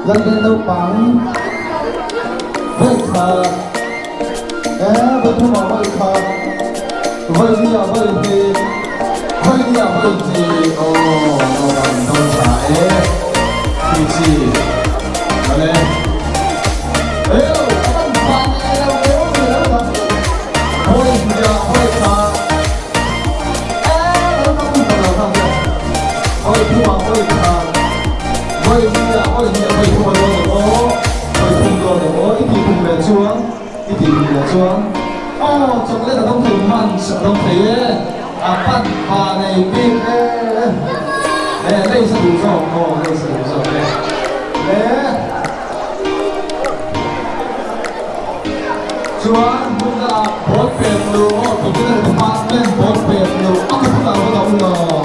Lalden naupang vawi khat e vawi thum ah vawi khat vawi li ah vawi hnih vawi li ah vawi chi aw naupang dawn tha e chi chi awle eu a van van e lo eu lo tak vawi hnih ah vawi khat e lo tak lo tak vawi thum ah vawi khat Vawi hnih ah vawi hnih ah vawi thum a dawn emaw, vawi thum dawn emaw i tih kum leh chuan, i tih kum leh chuan aw chocolate a dawng thei munch a dawng thei e, a pan pa nei bik e, eh lace a duh zawk aw lace a duh zawk e, le chuan hmun dangah ball pet luh aw beginner department ball pet luh a ka bulah va lo law.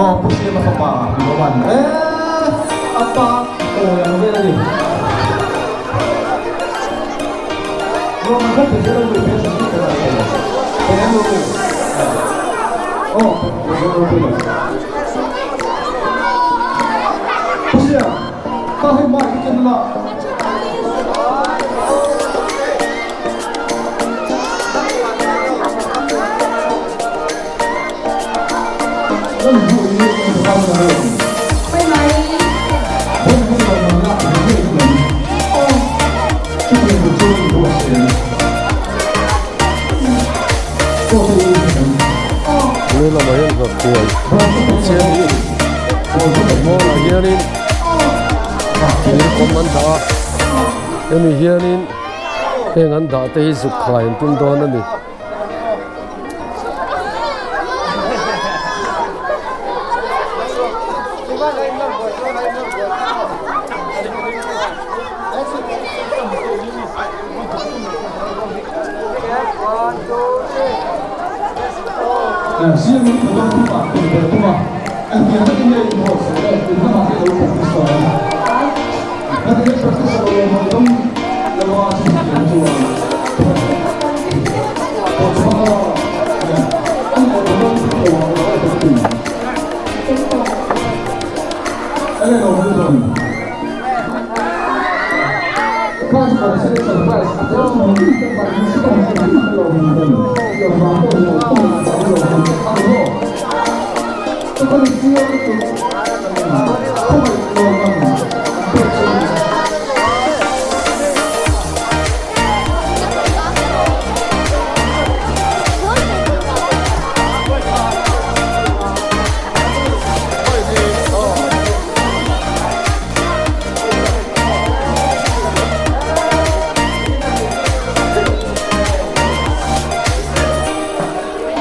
Aw Pu Siama fapa Roman e a pa awi ang vel a ni. Roman kha pe zel a pe zel a pe zel a aw pe zel a Pu Siam ka hei mic hi ken la. Tuni lamah hian nghakuai chian niin mawlah hianin thir kawm an dah a hemi hianin heng an dah te hi zuk khai an tum dawn a ni.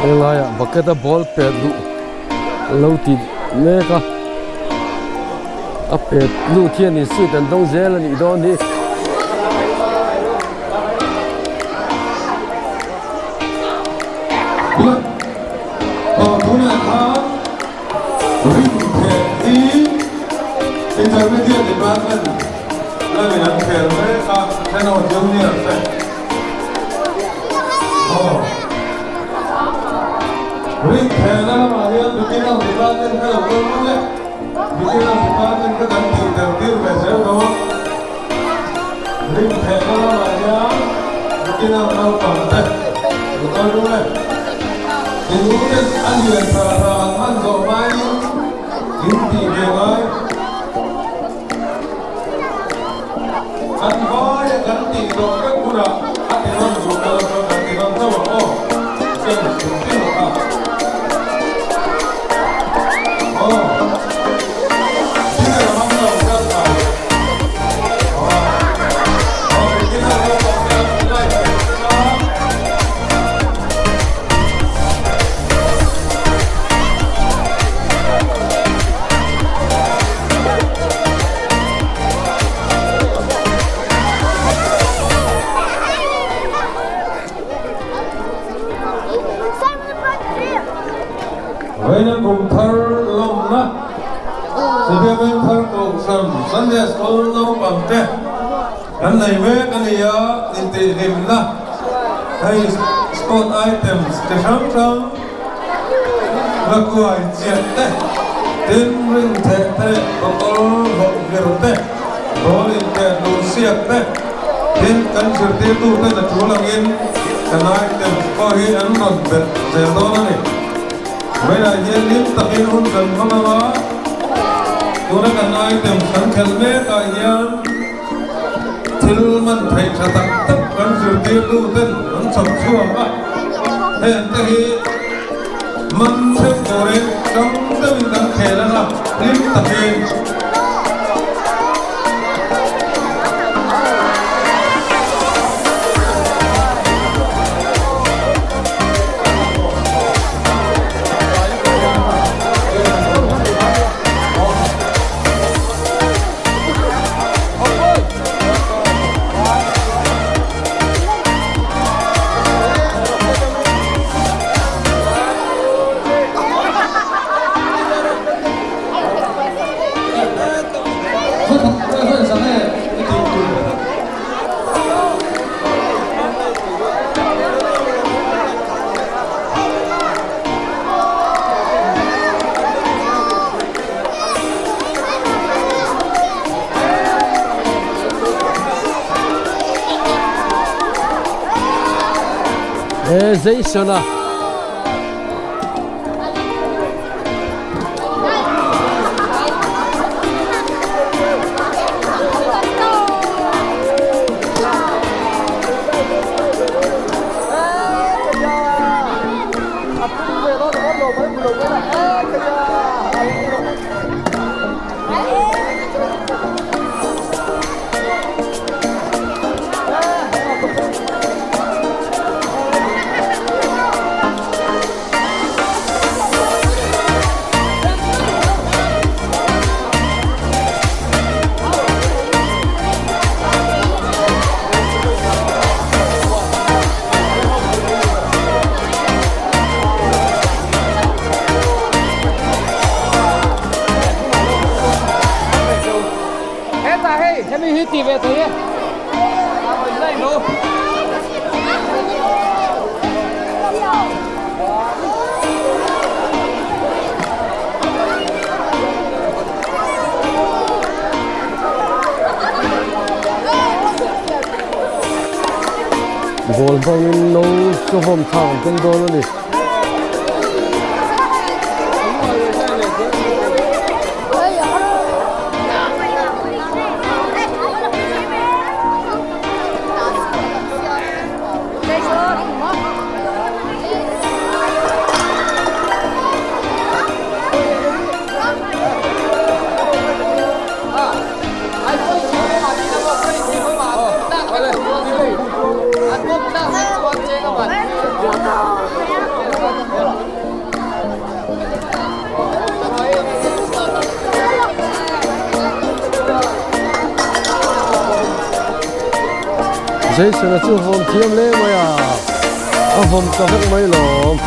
Helaiah bucket a ball pet duh lo ti mek a a pet lut hianin seat an dawng zel a nih dawn hi. Tunah khan Rintheh hi Intermediate Department lamin an khel mek a, Channel Junior te. Aw. Rinthehna lamah hian Beginner Department kha lo kal lut e. Beginner Department kha kan tih tel tir ve zel dawn. Rinthehna lamah hian Beginner naupang te lo kal lut e. Tinuten a lian tha tha an hman zawh hmain in tih ve ngai. Kan vaia kan tih zawh vek hunah a ti rawn duh ta lo chuan kan ti rawn chauh ang aw. Chen tum tin rawh a. Aw. Dinner hmang lo kal thai. Aw. Aw, dinner naupang te an live ve zel a. Vawiin kum thar lawmna Sibiamen thar Kohhran Sunday School naupangte. Kan nei mek a ni a, intihhlimna hei sport items chi hrang hrang Nghakuai chiah te, tin ring theh te, bottle vawk vir te, ball inteh luh siak te, tin kan zirtirtu ten a tul angin kan items pawh hi an rawn belh zel dawn a ni. Vawiinah hian hlim takin hun kan hmang ang a, tuna kan items kan khelh mekah hian thil man theih tha tak tak kan zirtirtu ten an chhawp chhuak a, heng te hi man theuh turin ṭang deuhin kan khel ang a, hlim takin. He Jason a. Ball hmangin no sawhawm thlak an tum dawn a ni. Jason-a chu vawm thiam hle mai a, a vawm ta vek mai lawm.